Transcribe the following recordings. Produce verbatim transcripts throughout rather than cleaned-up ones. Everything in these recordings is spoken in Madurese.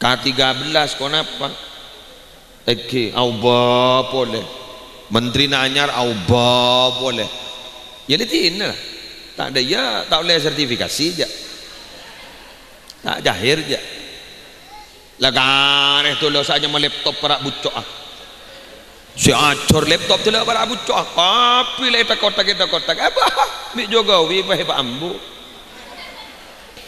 K tiga belas, ponapa? Èngghi, aobâ polè. Menterina anyar, aobâ polè. Iyâ, la dinah. Ta' dâ' iyâ, ta' ollè sertifikasi, jâ'. Ta' jahir, jâ'. La karè dolo sè anyama laptop para' bucco'a. Sè ajhâr laptop dâlâ para' bucco'a. Kabbhi la èthak-kothak, èthak-kothak. Apa? Bi' Jokowi, pa, pa ambu.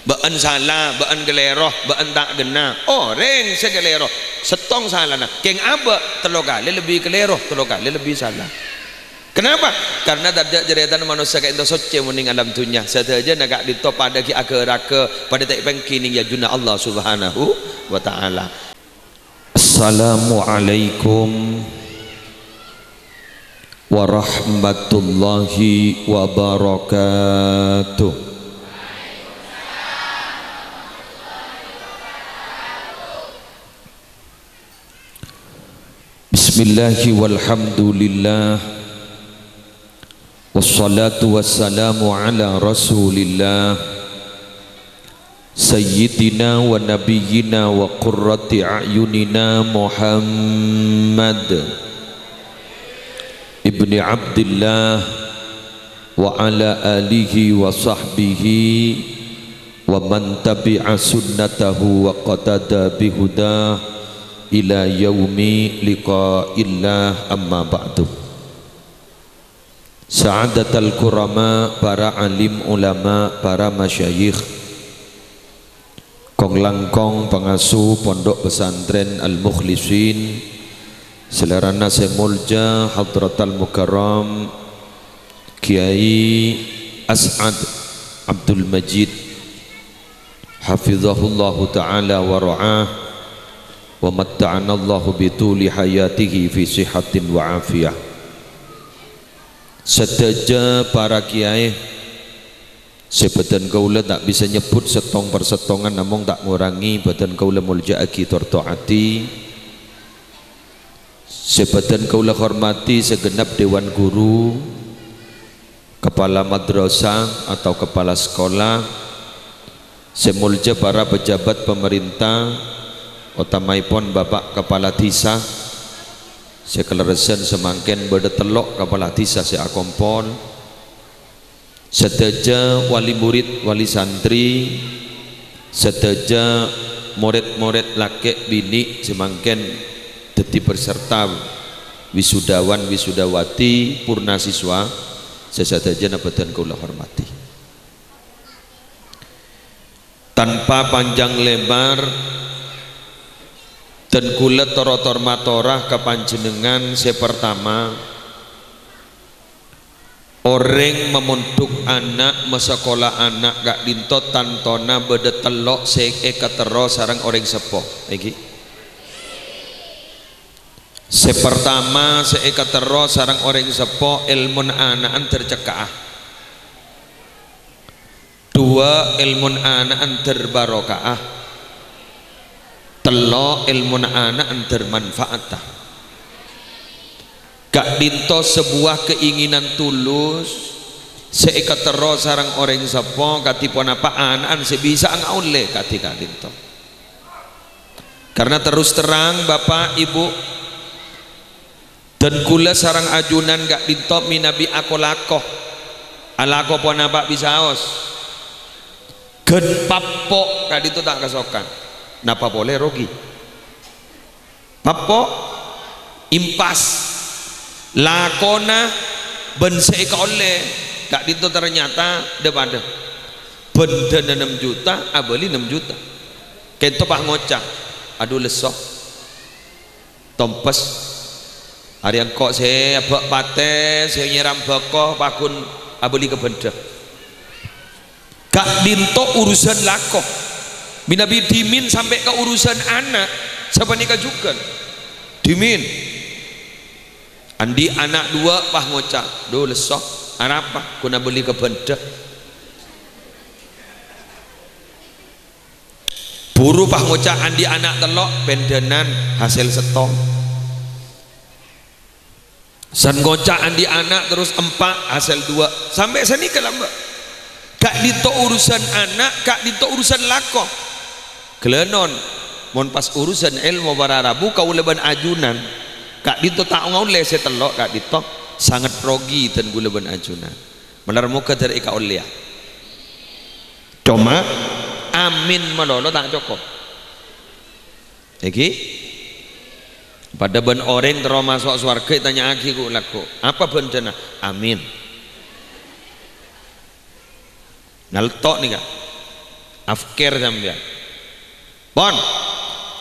Bâ'ân sala, bâ'ân kalèro, bâ'ân ta' ghenna. Orèng sè kalèro, sèttong salana. Kèng abâ', tello kalè lebbi kalèro, tello kalè lebbi sala. Kenapa? Karena tadâ' carètana manossa ka'dinto soccè mon neng alam dhunnya. Sadhâjâna ka'dinto padâ ghi' aghâ-ragâ, padâ ta' èpènggi neng è ajunanna Allah Subhanahu wa Ta'ala. Assalamualaikum warahmatullahi wabarakatuh. Bismillahi walhamdulillah. Wassalatu wassalamu ala Rasulillah, Sayyidina wa Nabiyyina wa Qurrati A'yunina Muhammad ibni Abdillah wa ala alihi wa sahbihi wa man tabi'a sunnatahu wa qatada bihudah ila yaumi liqa'illah, amma ba'du. Sa'adatal kurama, para alim ulama, para masyayikh, kong-langkong pangasuh Pondok Pesantren Al-Mukhlisin, salèrana sè molja Hadratal Mukarram Kiai As'ad Abdul Majid, hafizahullahu ta'ala wa ra'ah, wa matta'anallahu bituli hayatihi fi sihatin wa afiyah. Sadhâjâ para kiai, sè bâdân kaulâ ta' bisa nyebbhut sèttong-parsèttongan, namong ta' ngorangè bâdân kaulâ molja'aghi tor to'ati. Sè bâdân kaulâ hormati segenap dewan guru, kepala madrasah atau kepala sekolah, sè molja para pejabat pemerintah, otamaèpon Bapak Kepala Dhisa, sè kalerressan samangkèn bâdâ tello' kepala dhisa sè akompol, sadhâjâ wali murid, wali santri, sadhâjâ morèd-morèd lakè' binè' sè mangkèn dhâddhi peserta wisudawan wisudawati purna siswa sè sadhâjâna bâdân kaulâ hormati. Tanpa panjang lebar, dân kaulâ tor-otor matora ka panjhennengngan. Sè partama, orèng mamondhuk ana', masakola ana' ka'dinto tantona bâdâ tello' sè èkaterro sareng orèng seppo. Èngghi. Sè partama sè èkaterro sareng orèng seppo, èlmon ana'na dhâr cekka'a. Duwâ', èlmon ana'na dhâr barokaa. Tello', èlmon ana'na dhâr manfaatta. Ka'dinto sebuah keinginan tulus sè èkaterro sareng orèng seppo, kadhi ponapa ana'na sè bisa'a ngaollè kadhi ka'dinto. Karena terus terang, Bapak, Ibu, dân kaulâ sareng ajunan ka'dinto mènabi ako-lako. Alako ponapa bisaos? Ghân pappo' ka'dinto ta' kasokan. Napa polè rogi? Pappo', impas. Lakona bân sè èkaollè ka'dinto ternyata dhâ-padhâ. Bhândhâna nem juta, abâli nem juta. Kento pas ngoca', "Adhu, lesso. Tompes. Arèya engko' sè abâ' patè, sè nyèram bhâko, paghun abâli ka bhândhâ." Ka'dinto urusan lako. Mènabi dhimèn sampè' ka urusan ana', sapanèka jhughân. Dhimèn. Andi' ana' duwâ' pas ngoca', "Dhu, lesso. Arapa? Ghun abâli ka bhândhâ." Buru pas ngoca' andi' ana' tello', pendhânan hasèl sèttong. San ngoca' andi' ana' terros empa', hasèl duwâ'. Sampè' sanèka lambâ'. Ka'dinto urusan ana', ka'dinto urusan lako. Ghâlânon. Mon pas urusan èlmo para rabu, kaulâ bân ajunan ka'dinto ta' ngaollè sè tello' ka'dinto, sanget rogi dân kaulâ bân ajunan. Malar moghâ dâr èkaollèya. Coma, amin malolo ta' cokop. Èngghi? Padâ bân orèng terro maso' sowarghâ ètanya'aghi ghu-, lagghu', "Apa bhândhâna?" "Amin." Nalto' nèka. Afkèr sampèyan. Pon.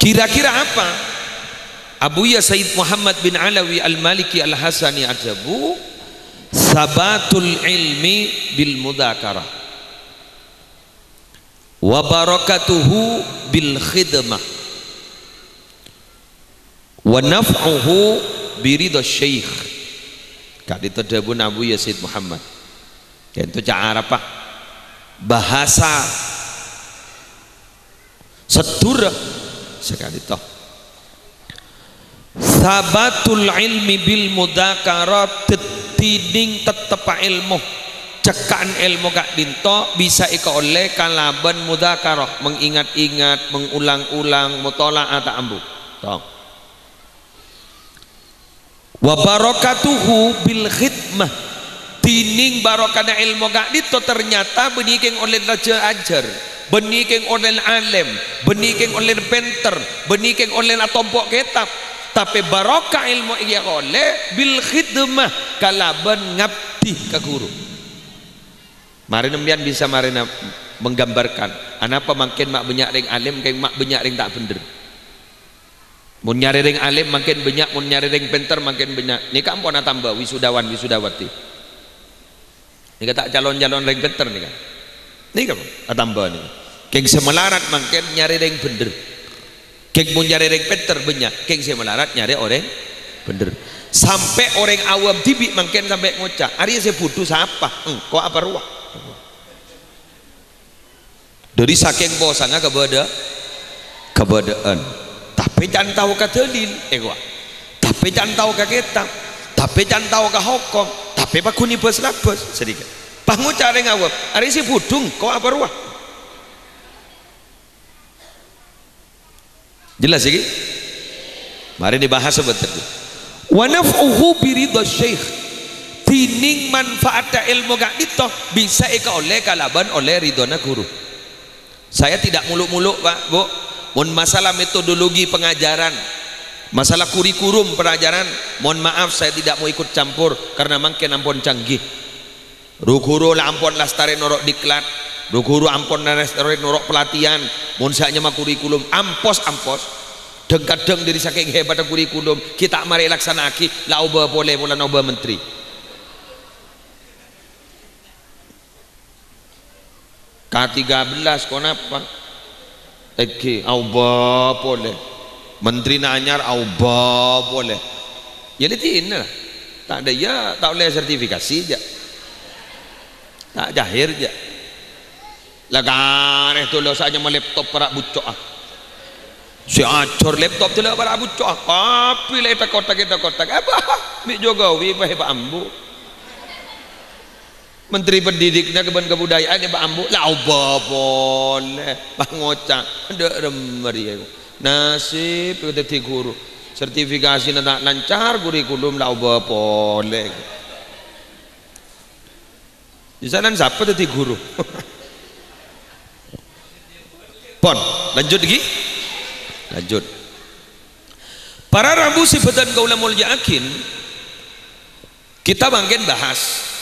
Kira-kira apa? Abuya Sayyid Muhammad bin Alawi Al-Maliki Al-Hasani adhâbu, "Sabatul ilmi bil mudzakarah, wa barakatuhu bil khidmah, wa naf'uhu bi ridha syekh." Ka'dinto dhâbuna Abuya Sayyid Muhammad. Ka'dinto ca' Arab, Pak. Bahasa Sadhurâ sakalè to. Sabatul ilmi bil mudzakarah, dhâddhining tetteppa èlmo, cekka'an èlmo ka'dinto bisa èkaollè kalabân mudzakarah, mengingat-ingat, mengulang-ulang, mutola'ah ta' ambu. Tong. Wa barakatuhu bil khidmah. Dhinèng barokana èlmo ka'dinto ternyata bânnè kèng ollè rajâ ajhâr, bânnè kèng ollè alèm, bânnè kèng ollè pènter, bânnè kèng ollè atompo' kètab. Tapè barokah èlmo èkaollè bil khidmah, kalabân ngabdi ka ghuru. Marè sampèyan bisa marèna menggambarkan, anapa mangkèn ma' bânnya' rèng alèm, kèng ma' bânnya' rèng ta' bhendher. Mon nyarè rèng alèm mangkèn bânnya', mon nyarè rèng pènter mangkèn bânnya'. Nèka ampon atamba wisudawan wisudawati. Nèka ta' calon-calon rèng pènter nèka. Nèka, pon, atamba nèka. Kèng sè malarat mangkèn nyarè rèng bhendher. Kèng mon nyarè rèng pènter bânnya', kèng sè malarat nyarè orèng bhendher. Sampè' orèng awam dhibi' mangkèn sampè' ngoca', "Arèya sè budhu sapa? Engko' apa rowa?" Dhâri sakèng posanga kabâdâ-, kabâdâ'ân. Tapè can tao ka dalil, èkowa. Tapè can tao ka kètab. Tapè can tao ka hokom. Tapè paghun èbâs-labâs, sadhikit. Pas ngoca' rèng awam, "Arèya sè budhu engko' apa rowa?" Jelas iki? Mari dibahas, sahabat. Wa naf'uhu bi ridha syekh. Dhinèng manfaatta èlmo ka'dinto bisa èkaollè kalabân ollè ridhona ghuru. Saya tidak muluk-muluk, Pak, Bu. Mon masalah metodologi pengajaran, masalah kurikulum pelajaran, mohon maaf, saya tidak mau ikut campur karena mangkèn ampon canggih. Ru-ghuru la ampon lastarè noro' diklat, ru-ghuru ampon lastarè noro' pelatihan, mon sè anyama kurikulum, ampos-ampos. Dhâng-kadhâng dhâri sakèng hebatta kurikulum, ghi' ta' marè èlaksana'aghi, la obâ polè polana obâ menteri. K tiga belas, konapa? Èngghi, aobâ polè. Menterina anyar, aobâ polè. Iyâ, la dinna, la. Ta' dâ' iyâ, ta' ollè sertifikasi, jâ'. Ta' cahir, jâ'. La karè dolo sè anyama laptop para' bucco'a. Sè ajhâr laptop dolo para' bucco'a. Tapi la èthak-kothak, èthak-kothak. Apa? Bi' Jokowi, pa, pa ambu. Menteri Pendidikna bân Kebudayaan, Pak Ambu, la obâ polè. Pas ngoca', "Dâ' remma rèya. Nasib dhâddhi ghuru. Sertifikasina ta' lancar, kurikulum la obâ polè." Misalan, sapa dhâddhi ghuru? Pon, lanjut lagi. Lanjut. Para rabu sè bhâdhân kaulâ molja'aghi, kita mangkèn bahas.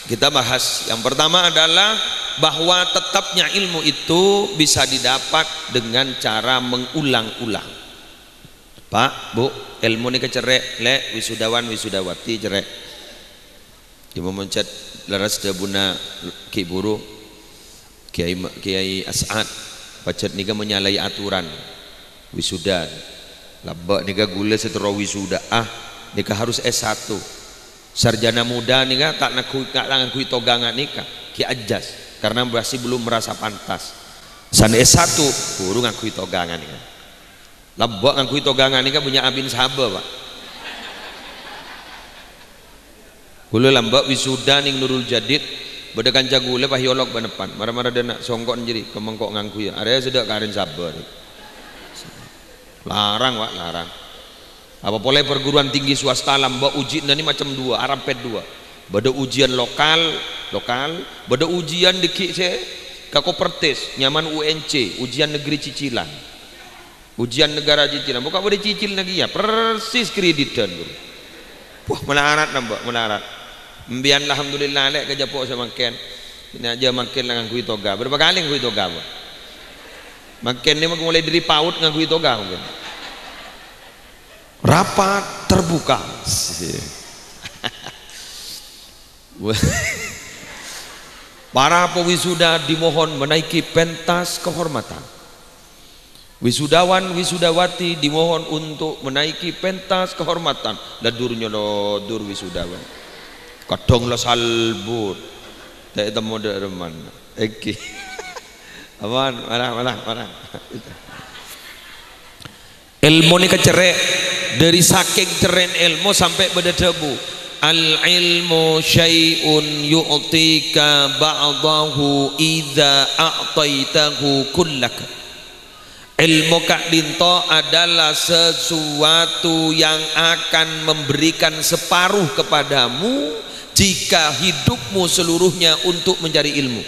Kita bahas. Yang pertama adalah bahwa tetapnya ilmu itu bisa didapat dengan cara mengulang-ulang. Pak, Bu, èlmo nèka cerrè', Lè', wisudawan, wisudawati cerrè'. Imam Muncad lerres dhâbuna ghi' buru, Kiai Ma-, Kiai As'ad, pajhât nèka menyalahi aturan wisuda. Lambâ' nèka ghulâ sè terro wisuda'a, nèka harus S satu. Sarjana muda nèka ta' ngangghuy, ta' ngangghuy togangan nèka, ghi' ajâs, karena masih belum merasa pantas. San S satu, buru ngangghuy togangan nèka. Lambâ' ngangghuy togangan nèka bânnya' abin sabâ, Pak. Ghulâ lambâ' wisuda nèng Nurul Jadid, bâdâ kanca ghulâ pas èolok bân èpan. Mara-mara dâ' na' songko'na jârèya, kemma engko' ngangghuy, arèya sè dâ' karèn sabâ. Larang, Pak, larang. Apa polè perguruan tinggi swasta lambâ' ujina nè macem duwâ', arampet duwâ'. Bâdâ ujian lokal, lokal, bâdâ ujian dâgghi' sè ka Kopertis, nyamana U N C, ujian negeri cicilan. Ujian negara cicilan. Buka bâdâ cicilna kèya, persis kreditan, Bro. Wah, malarat nambâ', malarat. Empèyan, alhamdulillah, lè' ka jhâpo' sè mangkèn. Ini aja mangkèn la ngangghuy toga. Berapa kali ngangghuy toga, Bro? Mangkèn nè mangkèn mulai dâri PAUD ngangghuy toga mangkèn. Rapat terbuka. Para pewisuda dimohon menaiki pentas kehormatan. Wisudawan wisudawati dimohon untuk menaiki pentas kehormatan. Ladur nyolodur wisudawan. Kadhâng la salbut. Ta' ètemmo dâ' remman. Èngghi. Aman, marah, marah, marah. Èlmo nèka cerrè', dâri sakèng cerrè'na èlmo sampè' bâdâ dhâbu, "Al-ilmu syai'un yu'tika ba'dahu idza a'taitahu kullak." Èlmo ka'dinto adalah sesuatu yang akan memberikan separuh kepadamu jika hidupmu seluruhnya untuk mencari ilmu.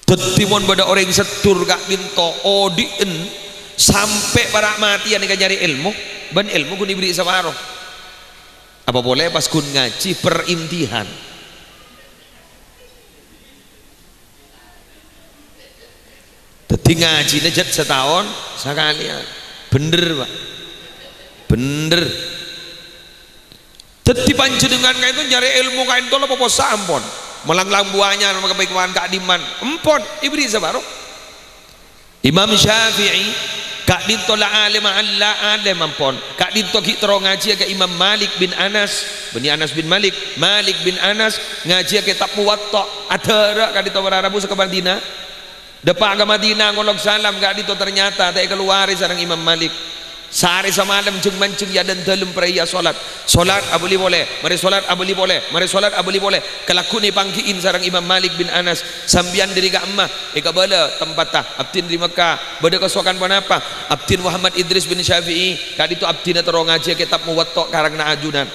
Dhâddhi, mon bâdâ orèng seddur ka'dinto odi'en sampè' para' matèyan èka nyarè èlmo, bân èlmo ghun èberri' saparo. Apa polè pas ghun ngajhi per imtihan. Dhâddhi, ngajhina jhât sataon sakalèyan. Bhender, Pak. Bhender. Dhâddhi, panjhennengngan ka'dinto nyarè èlmo ka'dinto la popossa, ampon. Malanglang buwâna, makapèkowan ka'dimman, ampon, èberri' saparo. Imam Syafi'i ka'dinto la alèm, la alèm, ampon. Ka'dinto ghi' terro ngajhiyâ ka Imam Malik bin Anas, bânnè Anas bin Malik, Malik bin Anas ngajhiyâ kètab Muwatta', adhârâ' ka'dinto para' rabu sè ka Madinah. Dâpa' ka Madinah ngolok salam, ka'dinto ternyata ta' èkalowarè sareng Imam Malik. Saarè samalem jhâng-manjhâng è adâ'-dâlem parèya solat. Solat abâli polè, marè solat abâli polè, marè solat abâli polè. Kalagghu'na èpangghi'in sareng Imam Malik bin Anas, "Sampèyan dâri ka'emma?" "Èkabâlâ tempatta, abdhina dâri Mekkah." "Bâdâ kasokan ponapa?" "Abdhina Muhammad Idris bin Syafi'i, ka'dinto abdhina terro ngajhiyâ kètab Muwatta' karangnga ajunan."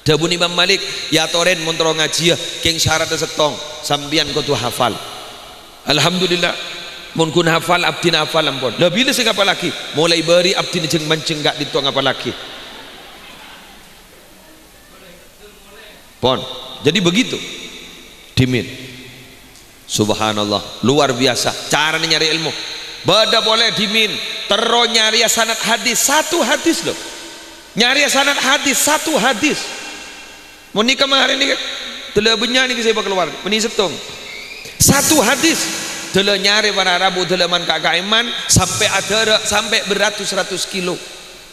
Dhâbuna Imam Malik, "Yâ torè mon terro ngajhiyâ, kèng saradhdhâ sèttong, sampèyan kodhu hafal." "Alhamdulillah, mon ghun hafal, abdhina hafal, ampon." "La bilâ sè ngapallaghi?" "Molaè bâri' abdhina jhâng-manjhâng ka'dinto ngapallaghi." Pon. Jadi begitu. Dhimèn. Subhanallah, luar biasa carana nyarè èlmo. Bâdâ polè dhimèn, terro nyarèya sanad hadis, satu hadis, lho. Nyarèya sanad hadis, satu hadis. Mon nèka marè nèka, dâlâ bânnya' nèka sè èpakalowar, bânnè sèttong. Satu hadis, dâlâ nyarè para' rabu, dâlâ man ka ka'imman, sampè' adhârâ', sampè' beratus-ratus kilo.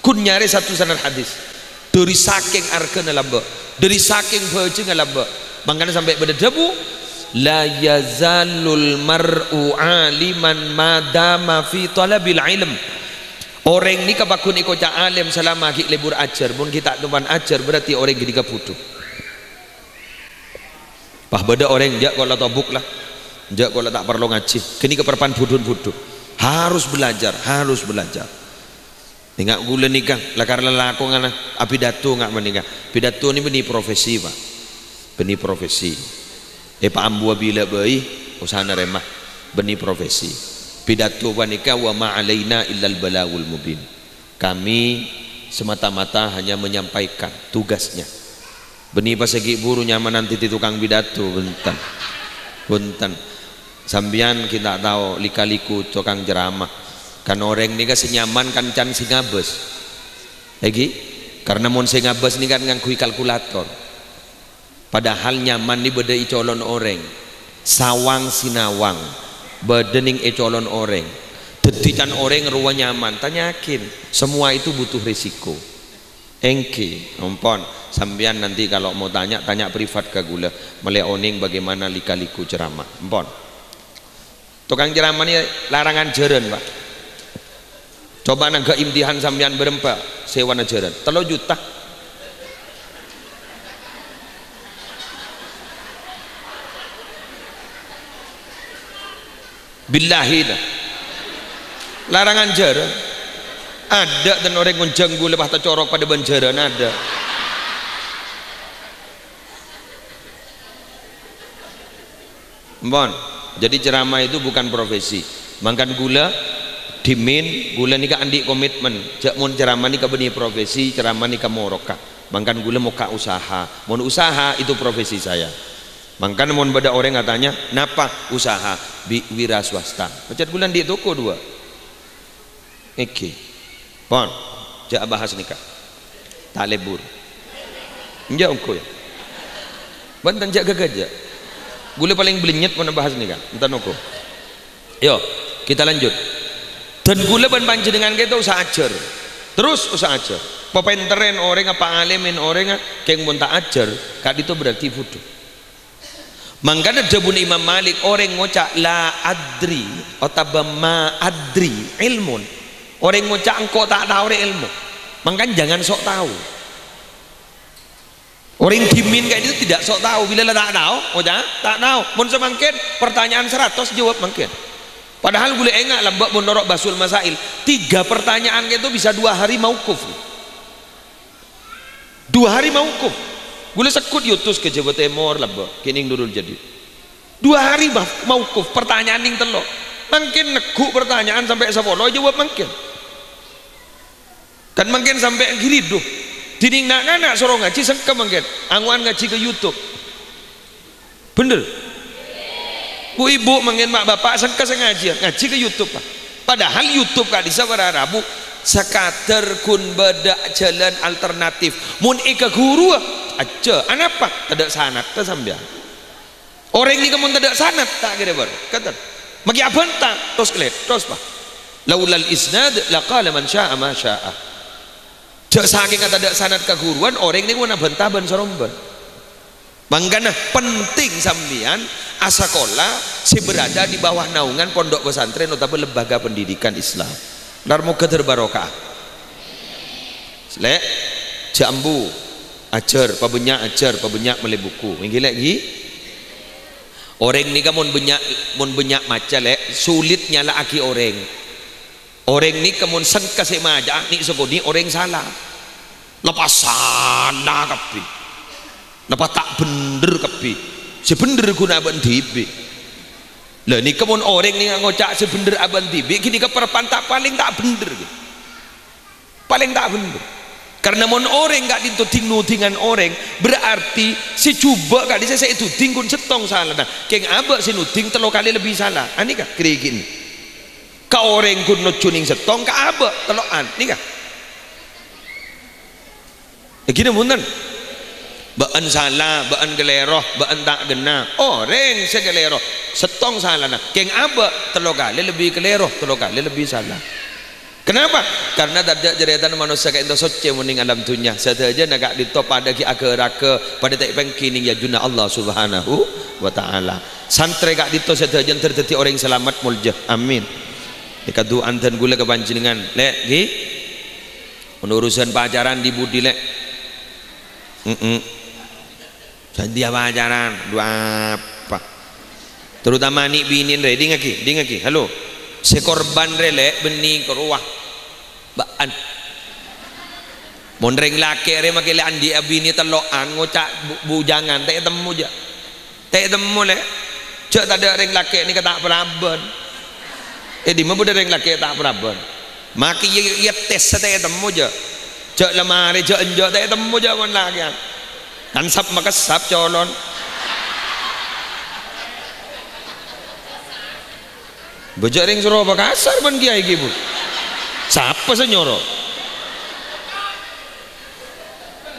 Ghun nyarè satu sanad hadis. Dâri sakèng arghâna lambâ', dâri sakèng bhâjhângnga lambâ'. Mangkana sampè' bâdâ dhâbu, "La yazalul mar'u aliman ma dama fi talabil ilm." Orèng nèka pagghun èkoca' alèm salama ghi' lebur ajhâr. Mon ghi' ta' toman ajhâr, berarti orèng ghânèka bhudhu. Pas bâdâ orèng, "Jhâ' kok la tobuk la. Jhâ' kok la ta' parlo ngajhi." Ghânèka parappa'na bhudhuna bhudhu. Harus belajar, harus belajar. Enga' ghulâ nèka, lakar lalakonna apidato enga' panèka. Pidato nè bânnè profesi, Pak. Bânnè profesi. Èpaambuwâ bilâ bhâi, osa narèma. Bânnè profesi. Pidato panèka wa ma alaina illal balagul mubin. Kami semata-mata hanya menyampaikan tugasnya. Bânnè pas ghi' bhuru nyamana dhâddhi tokang pidato, bhunten. Bhunten. Sampèyan ghi' ta' tao lika-liku tokang ceramah. Kan orèng nèka sè nyaman kan can sè ngabâs. Èngghi? Karna mon sè ngabâs nèka kan ngangghuy kalkulator. Padahal nyaman nè bâdâ è colon orèng. Sawang sinawang bâdâ nèng è colon orèng. Dhâddhi can orèng rowa nyaman. Tanya'aghi. Semua itu butuh risiko. Èngghi, ampon. Sampèyan nanti kalau mau tanya, tanya privat ka ghulâ. Mèlè onèng bagaimana lika-liku ceramah. Ampon. Tokang ceramah nè larangan jhârân, Pak. Coba nangghâ' imtihan sampèyan bârâmpa sèwana jhârân. Tello juta. Billahi, nah. Larangan jhârân. Adâ' dân orèng ngonjhâng ghulâ pas tacorok padâ bân jhârân adâ'. Empon. Jadi ceramah itu bukan profesi. Mangkana ghulâ dhimèn, ghulâ nèka andi' komitmen. Jhâ' mon ceramah nèka bânnè profesi, ceramah nèka moroka. Mangkana ghulâ mokka' usaha. Mon usaha itu profesi saya. Mangkana mon bâdâ orèng atanya, "Napa usaha?" "Bi-, wira swasta." Pajhât ghulâ andi' toko duwâ'. Èngghi. Pon, jhâ' abahas nèka. Ta' lebur. Enjâ' ongghu, yâ. Bân ta' jhâ' ghâghâ, jhâ'. Ghulâ palèng blennyet mon abahas nèka. Enten ongghu. Yo, kita lanjut. Dân ghulâ bân panjhennengngan kèto usaha ajhâr. Terus usaha ajhâr. Papènterrèn orèngnga, paalimèn orèngnga, kèng mon ta' ajhâr, ka'dinto berarti bhudhu. Mangkana dhâbuna Imam Malik, orèng ngoca' "La adri" otabâ "Ma adri" ilmun. Orèng ngoca' "Engko' ta' tao rè ilmu." Mangkana jangan sok tao. Orèng dhimèn ka'dinto tidak sok tao. Bilâ la ta' tao, ngoca', "Ta' tao." Mon samangkèn, pertanyaan saratos jawab mangkèn. Padahal ghulâ enga' lambâ' mon noro' Basul Masail, tiga pertanyaan kèto bisa dua hari mauquf. Dua hari mauquf. Ghulâ segghut èotos ka Jhâbâ Tèmor lambâ', kènèng Nurul Jadid. Dua hari ma-, mauquf, pertanyaan nèng tello'. Mangkèn neggu' pertanyaan sampè' sapolo, èjâwâb mangkèn. Kan mangkèn sampè' ghiridhu. Dhinèng na'-kana' soro ngajhi sengka mangkèn. Ango'an ngajhi ka YouTube. Bhender? Bu-ibu mangkèn ma'-bapa' sengka sè ngajhiyâ, ngajhi ka YouTube, Pak. Padahal YouTube ka'dissa' para rabu sakadâr ghun bâdâ jhâlân alternatif. Mon èkaghuru, ajjhâ. Anapa? Tadâ' sanadda sampèyan. Orèng nèka mon tadâ' sanad, ta' kèra bâr-, kènten. Maghi abhânta, tos kelèt, tos, Pak. "Laulal isnad, laqala man sya'a ma sya'a." Jhâ' sakènga tadâ' sanad kaghuruwân, orèng nèko abhânta bân sarombân. Mangkana penting sampèyan asakola sè berada di bawah naungan pondok pesantren otabâ lembaga pendidikan Islam. Nar moghâ terbarokah. Lè', jhâ' ambu, ajhâr, pabânnya' ajhâr, pabânnya' mellè buku. Èngghi, Lè', ghi? Orèng nèka mon bânnya', mon bânnya' maca, Lè', sulit nyala'aghi orèng. Orèng nèka mon sengka sè maca'a nè' sakonè' orèng sala. Napa sala kabbhi. Napa ta' bhender kabbhi. Sè bhender ghun abâ'na dhibi'. Lah nèka mon orèng nèka ngoca' sè bhender abâ'na dhibi', ghânèka parappa'na ta' palèng ta' bhender. Palèng ta' bhender. Karna mon orèng ka'dinto dhing-nodhingan orèng, berarti sè jhubâ' ka'dissa' sè èdhudhing ghun sèttong salana. Kèng abâ' sè nodhing tello kalè lebbi sala. Anèka, ghârighin. Ka orèng ghun nojjhu nèng sèttong, ka abâ' tello'an, nèka. Èngghi napa bhunten? Bâ'na sala, bâ'na kalèro, bâ'na ta' ghenna. Orèng sè kalèro, sèttong salana. Kèng abâ' tello kalè lebbi kalèro, tello kalè lebbi sala. Kenapa? Karna tadâ' carètana manossa ka'dinto soccè mon nèng alam dhunnya. Sadhâjâna ka'dinto padâ ghi' aghâ-râghâ, padâ ta' èpènggi nèng è ajunna Allah Subhanahu wa Ta'ala. Santrè ka'dinto sadhâjâna dhâddhi orèng salamet molja. Amin. Èkadu'an dân ghulâ ka panjhennengngan. Lè', ghi? Mon urusan pacaran di budi, Lè'? Mm-mm. Sadiâ pacaran, dhu apa? Terutama nè'-binè' rè, dingngaghi, dingngaghi. Halo. Sè korban rè, Lè', bânnè karo rowa. Bâ'na. Mon rèng lakè' rè makè lè' andi'â binè tello'an ngoca' bu-, bujangan, ta' ètemmo jâ'. Ta' ètemmo, Lè'. Jâ' tadâ' rèng lakè' nèka ta' parabân. È dimma bâdâ rèng lakè' ta' parabân? Makè iyâ, iyâ tes ta' ètemmo jâ'. Jâ' la marè, jâ' enjâ' ta' ètemmo jâ' mon lakè'an. Kan sap-makessap colon. Bâjâ' rèng soro apa kasar bân kèyaè ghi, Bu? Sapa sè nyoro?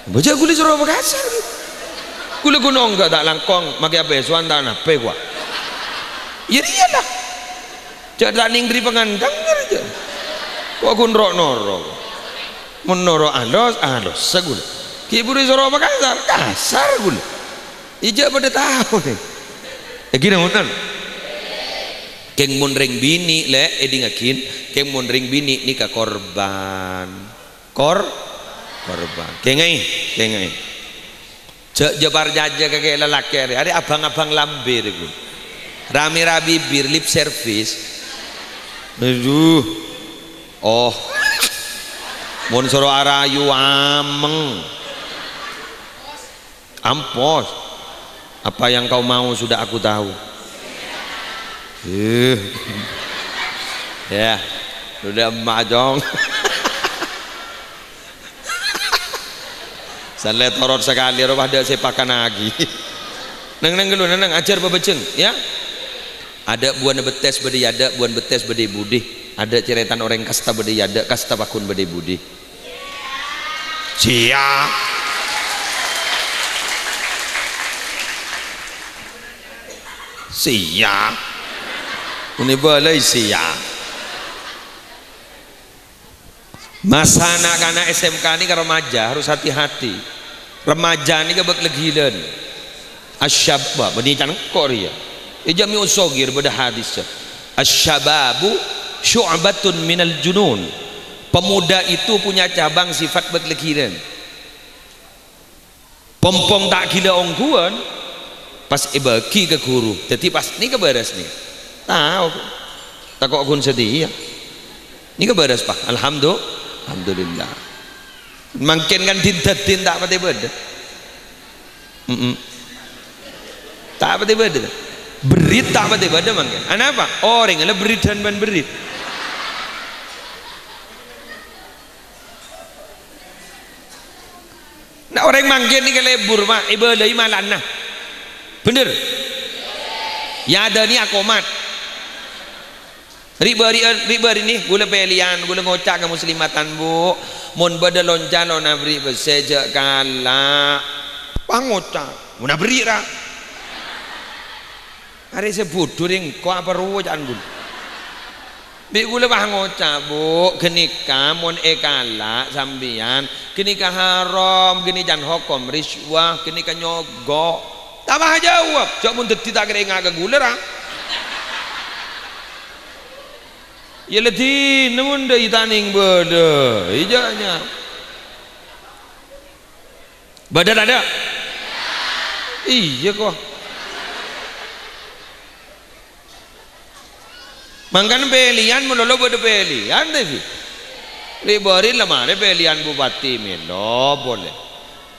Bâjâ' ghulâ soro apa kasar ghi? Ghulâ ghun ongghâ ta' langkong, makè apèsowan ta' napè, kowa. Iyâ rèya, la. Jâ' ta' nèng dhâri pangandhâng, jâ'. Kowa ghun ro'-noro'. Mon noro' alos, alos sa ghulâ. Ghi' buru soro apa kasar? Kasar ghulâ. Iyâ jâ' padâ tao, nè. È ghi, nèng, ngoten. Kèng mon rèng binè', Lè', èdingngaghi, kèng mon rèng binè' nèka korban. Kor-, korban. Kèngaè, kèngaè. Jâ', jâ' parcajâ ka kè-, lalakè' arè. Arè abâng-abâng lambir iku. Rame-rame bibir, lip service. Aduh. Oh. Mon soro arayu ameng. Ampos. Apa yang kau mau sudah aku tahu. Eh. Ya. Sudah emak, Cong. Sallè torot sakalè, rowa dâ' sè pakannaghi. Neng-neng ghâllu, neng-neng, ajhâr pabhâjheng, ya. Adâ' buwâna bettès bâdâ è adâ', buwâna bettès bâdâ è budi. Adâ' carètana orèng kasta bâdâ è adâ', kasta pagghun bâdâ è budi. Siya. Siya. Mon èbâlâi siya. Masa na'-kana' S M K nèka remaja harus hati-hati. Remaja nèka bâk laghilan. Asyab-, wah, bânnè can engko' rèya. È jami' usogir bâdâ hadis. "Asyababu syu'batun minal junun." Pemuda itu punya cabang sifat bâk laghilan. Pong-pong ta' ghilâ ongghuwân, pas èbâghi ka ghuru. Dhâddhi pas nèka bârâs nèka. Tao. Tako' ghun sadhiyâ. Nèka bârâs, Pak. Alhamdu-, Alhamdulillah. Mangkèn kan din-dhâddin ta' patè bâdâ. Mm-mm. Ta' patè bâdâ. Berrit ta' patè bâdâ mangkèn. Anapa? Orèng la berritan bân berrit. Na' orèng mangkèn nèka lebur, Pak, èbâlâi malana. Bhender? Èadâni akomat. Ri'-bâri', ri'-bâri' nè, ghulâ pèlèyan, ghulâ ngoca' ka muslimatan, Bu. Mon bâdâ lon-calonna aberri' pèssè, jhâ' kala'. Pas ngoca', "Mon aberri', ra." Arè sè budhu rèng ko' apa rowa ca'na ghulâ. Bi' ghulâ pas ngoca', "Bu, ghânèka mon èkala' sampèyan, ghânèka haram, ghânèka can hokom rishwah, ghânèka nyogok." Ta' pas ajâwâb, "Jhâ' mon dhâddhi ta' kèra enga' ka ghulâ, ra." Iyâ la dinna mon dâ' ita' nèng bâdâ, ijâ nya. Bâdâ tadâ'? Iyâ, ko. Mangkana pèlèyan, malolo bâdâ pèlèyan, tè, ghi. Ri'-bâri' la marè pèlèyan bupati, mèlo polè.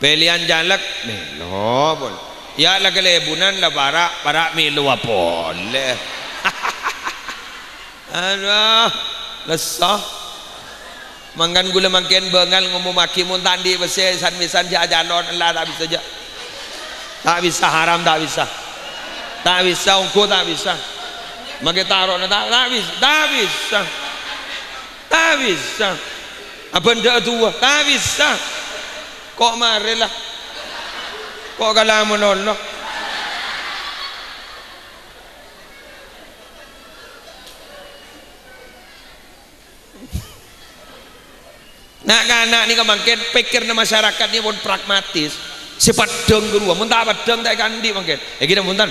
Pèlèyan caleg, mèlo polè. Yâ, la kalèbunan, la para', para' mèlowa polè. Adhu, lesso. Mangkana ghulâ mangkèn bângal ngomomaghi mon ta' andi' pèssè san-mèsan jhâ' acalon, ella ta' bisa jhâ'. Ta' bisa, haram ta' bisa. Ta' bisa, ongghu ta' bisa. Mangkè taro'na ta', ta' bis-, ta' bisa. Ta' bisa. Abândhâ'â duwâ, ta' bisa. Ko' marè la. Ko' kala' malolo. Na'-kana' nèka mangkèn pèkkèrra masyarakat nèka pon pragmatis. Sè paddhâng ghâruwa, mon ta' paddhâng ta' èkaandi' mangkèn. È ghina, punten.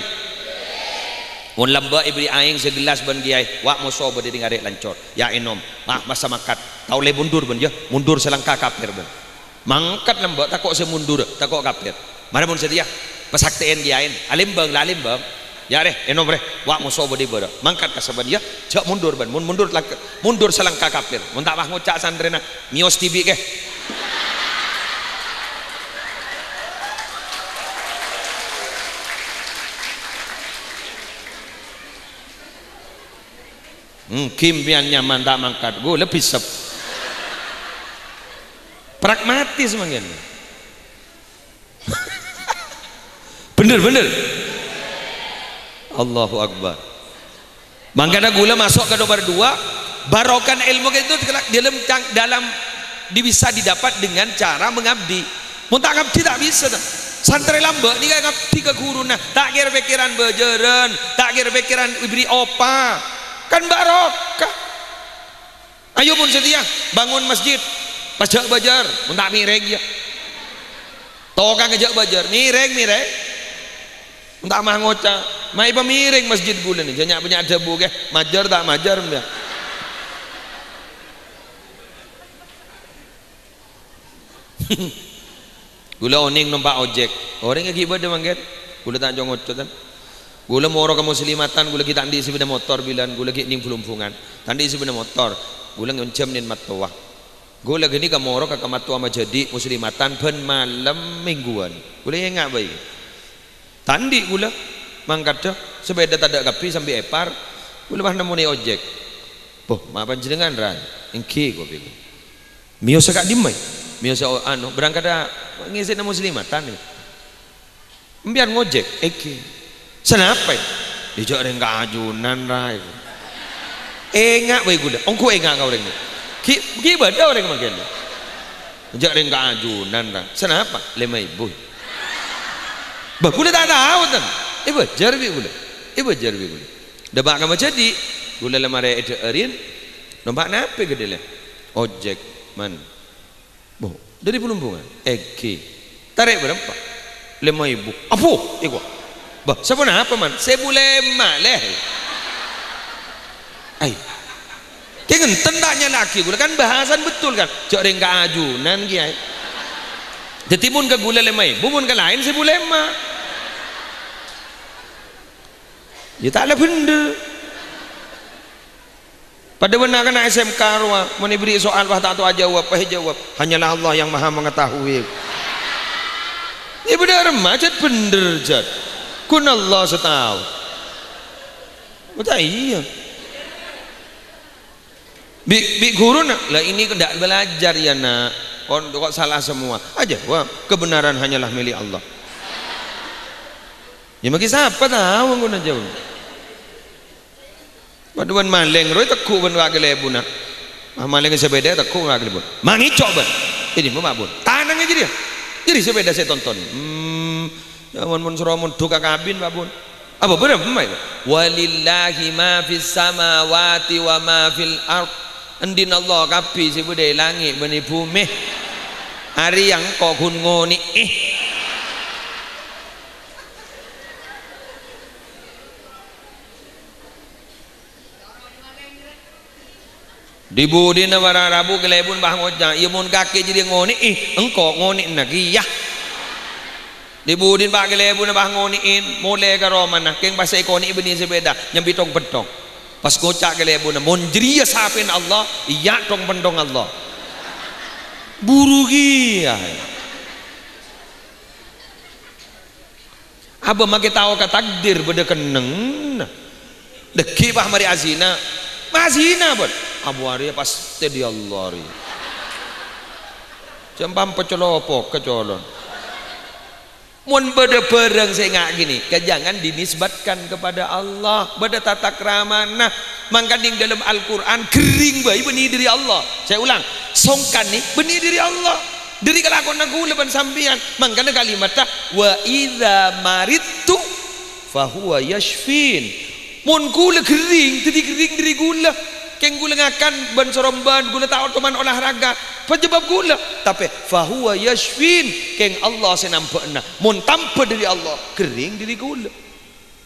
Mon lambâ' èbherri' aèng sagellas bân kèyaè, wa' moso bâdâ è dinna' arè' lancor. Yâ ènom, ah, masa mangkat. Ta' ollè mundur bân, yâ. Mundur salangka kafir bân. Mangkat lambâ', tako' sè mundur, tako' kafir. Marè mon satèya, pasaktè'èn kèyaèn, alèmbâng la alèmbâng. Yâ rè, ènom rè, wa' moso bâdâ è bârâ'. Mangkat ka sabbhân, yâ, jhâ' mundur bân. Mon mundur, langka-, mundur salangka kafir. Mon ta' pas ngoca' santrèna, mèyos dhibi' kè. Ènggi sampèyan nyaman ta' mangkat, ghulâ bisep. Pragmatis mangkèn. Bhender, bhender. Allahu Akbar. Mangkana ghulâ maso' ka nomor dua, barokah èlmo itu dalam, dalam di-, bisa didapat dengan cara mengabdi. Mon ta' ngabdi ta' bisa, ta'. Santrè lambâ' nèka ngabdi ka ghuruna, ta' kèr-pèkkèran bâjârân, ta' kèr-pèkkèran èbherri' opa. Kan barokah. Ayo, mon satèya, bângon masjid, pas jhâ' bâjâr, mon ta' mèrèng, yâ. Tokang jhâ' bâjâr, mèrèng, mèrèng. Mon ta' ma' ngoca', "Ma' èpamèrèng masjid ghulâ nè, jhâ' nya'-bânnya' dhâbu kè, majâr ta' majâr, yâ." Ghulâ onèng nompa' ojek. Orèng ghi' bâdâ mangkèn. Ghulâ ta' co-ngoco, tan. Ghulâ moro ka muslimatan, ghulâ ghi' ta' andi' sepeda motor bilân, ghulâ ghi' nèng Blumbungan. Ta' andi' sepeda motor. Ghulâ ngonjhâm nèng mattowa. Ghulâ ghânèka moro ka kamattowa majhâdi' muslimatan bân malem mingguwân. Ghulâ enga' bhâi. Ta' andi' ghulâ, mangkadhâ sepèda tadâ' kabbhi sambi èpar. Ghulâ pas nemmonè ojek. "Boh, ma' panjhennengngan, Ran?" "Èngghi," kopi. "Mèyosa ka'dimma, è?" "Mèyosa o-, anu, berangkat a-, ngèsèna muslimatan, è." "Empèyan ngojek?" "Èngghi." "Sanapa, è?" "Iyâ, jhâ' rèng ka ajunan, Ra." Enga' bhâi ghulâ, ongghu enga' ka orèng. Ghi', ghi' bâdâ orèng mangkèn. "Jhâ' rèng ka ajunan, Ra." "Sanapa?" "Lèma èbu." Bâh, ghulâ ta' tao, ten. Èbâjâr bi' ghulâ. Èbâjâr bi' ghulâ. Dâpa' ka majhâdi', ghulâ la marè èdhâ'ârin. "Nompa' napa, Gede, lè?" "Ojek, Man." "Boh, dâri Bulumbungan?" "Èngghi." "Tarè' bârâmpa?" "Lèma èbu." "Apo, èko?" "Bâh, saponapa, Man?" "Sèbu lèma', lè." Ai. Kèng enten ta' nyala'aghi ghulâ, kan bahasan betul, kan? Jhâ' rèng ka ajunan, Kèyaè. Dhâddhi, mon ka ghulâ lèma èbu, mon ka laèn sèbu lèma'. Iyâ, ta' la bhendher. Padâ bân na'-kana' S M K rowa, mon èberri' soal, wah, ta' tao ajâwâb, wah, èjâwâb, "Hanyalah Allah yang Maha Mengetahui." Iyâ, bâdâ remma, jhât bhendher, jhât. Ghun Allah sè tao. Oh, ta' iyâ. Bi', bi' ghuruna, "Lah, ini ndak belajar, ya, Nak? Kok, kok salah semua?" Ajâwâb, "Kebenaran hanyalah milik Allah." Iyâ, maghi sapa tao ghun ajâwâb. Padâ bân malèng rowa ètegghu' bân wa' kalèbunna. Ah, malèng sepèda ètegghu' wa' kalèbun. "Mangèco', bân." "Ini, Pak Bun." "Tanangnga jârèya." Jârèya sepèda sè ètonton. Hmm, ya, mon, mon soro mondhuk ka kabin, Pak Bun. "Apa bârâmma, èko?" "Walillahi ma fis samawati wa ma fil ard." Andi'na Allah kabbhi sè bâdâ è langngè' bân è bhumè. Arèya engko' ghun ngonè'è. Dhi-budhina para rabu kalèbun, bâh, ngoca', "Iyâ, mon kakè jârèya ngonè'è, engko' ngonè'na kèya." Dhi-budhina pa' kalèbunna, bâh, ngonè'è, molè ka romana, kèng pas èkonè'è bânnè sepèda, nyambi thong-penthong. Pas ngoca' kalèbunna, "Mon jârèya sapèna Allah, iyâ thong-penthong Allah." Buru kèya. Abâ' makè tao ka takdir bâdâ kennengnganna. Dâgghi' pas marè azina. Mazina, bân. Abu arèya pastè dâri Allah rèya. Jhâ' pam pacolopo' ka colon. Mon bâdâ bârâng sè nga' ghânèka, jangan dinisbatkan kepada Allah. Bâdâ tata kramana. Mangkana è dâlem Al-Qur'an, ghering bhâi bânnè dâri Allah. Saya ulang, songkan nè bânnè dâri Allah. Dâri kalakowanna ghulâ bân sampèyan. Mangkana kalimatta, "Wa idza maridtu fahuwa yasyfin." Mon ghulâ ghering, dâddhi ghering dâri ghulâ. Kèng ghulâ ngakan bân sorombân, ghulâ ta' otoman olahraga. Penyebab ghulâ. Tapè, "Fahuwa yasyfin." Kèng Allah sè nambâ'âna. Mon tambâ dâri Allah, ghering dâri ghulâ.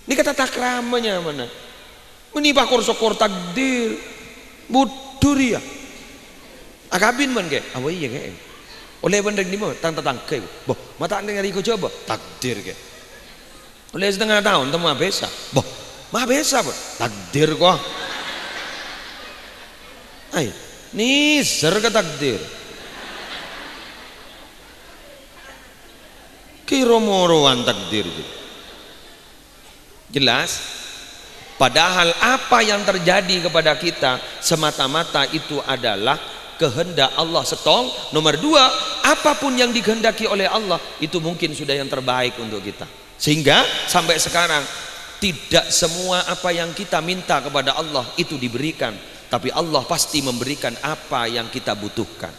Nèka tata krama nyamana. Mènè pakor-sokor takdir. Budhu rèya. Akabin bân, Kè? Apa iyâ, Kè? Ollè bân rèng dimma? Tang tatangghâ, èko. Boh, ma' ta' nèng arè èkocobâ? Takdir, Kè. Ollè satengnga taon, ta' mabissa. Boh, mabissa, Bun? Takdir, ko. Ai, nèser ka takdir. Kèra morowan takdir, Bun. Jelas? Padahal apa yang terjadi kepada kita semata-mata itu adalah kehendak Allah. Settong. Nomor dua, apapun yang dikehendaki oleh Allah, itu mungkin sudah yang terbaik untuk kita. Sehingga sampai sekarang, tidak semua apa yang kita minta kepada Allah itu diberikan, tapi Allah pasti memberikan apa yang kita butuhkan.